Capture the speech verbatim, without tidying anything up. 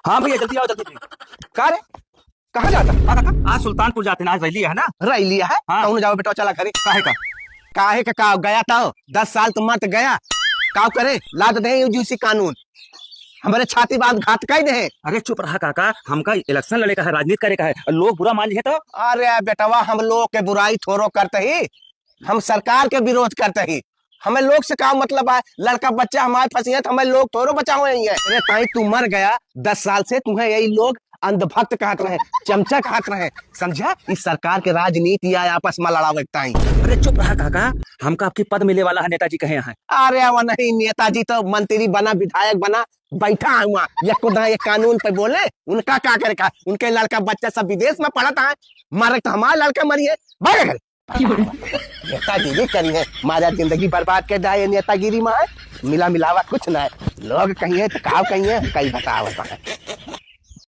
हाँ भैया, जल्दी आओ, जल्दी, जल्दी। का रे? कहाँ जाता? हाँ काका, आज सुल्तानपुर जाते ना, आज रैली है ना? रैली है? हाँ। कौन जाओ बेटा, चला घरे। काहे का? काहे का, का गया था? दस साल तो मत गया। का करे? लाद दे यूजीसी कानून। हमरे छाती बांध घात कह दे। अरे चुप रहा काका, हमका इलेक्शन लड़े का है, राजनीति करे का है, लोग बुरा मान लिए तो। अरे बेटवा, हम लोग के बुराई थोड़ो करते ही, हम सरकार के विरोध करते ही। हमें लोग से का मतलब है? लड़का बच्चा हमारे फंसी है तो हमें लोग थोड़ो बचावे ही है। अरे ताई, तू मर गया दस साल से, तुम्हें यही लोग अंधभक्त कहत रहे, चमचा कहत रहे, समझा? इस सरकार के राजनीति आय आपस में लड़ावे के ताई। अरे चुप रहा काका, हमका आपकी पद मिले वाला है, नेताजी कहे हैं। अरे वो नहीं, नेताजी तो मंत्री बना, विधायक बना, बैठा है वहाँ, ये खुदा ये कानून पे बोले, उनका का करे का? उनके लड़का बच्चा सब विदेश में पढ़त है, मारे तो हमारा लड़का मरी है, भागे घर। नेतागिरी करी है, मारा जिंदगी बर्बाद कर दिया ये नेतागिरी में है, मिला मिलावा कुछ ना है। लोग कहीं है तो काव कहीं है, कहीं बतावा है।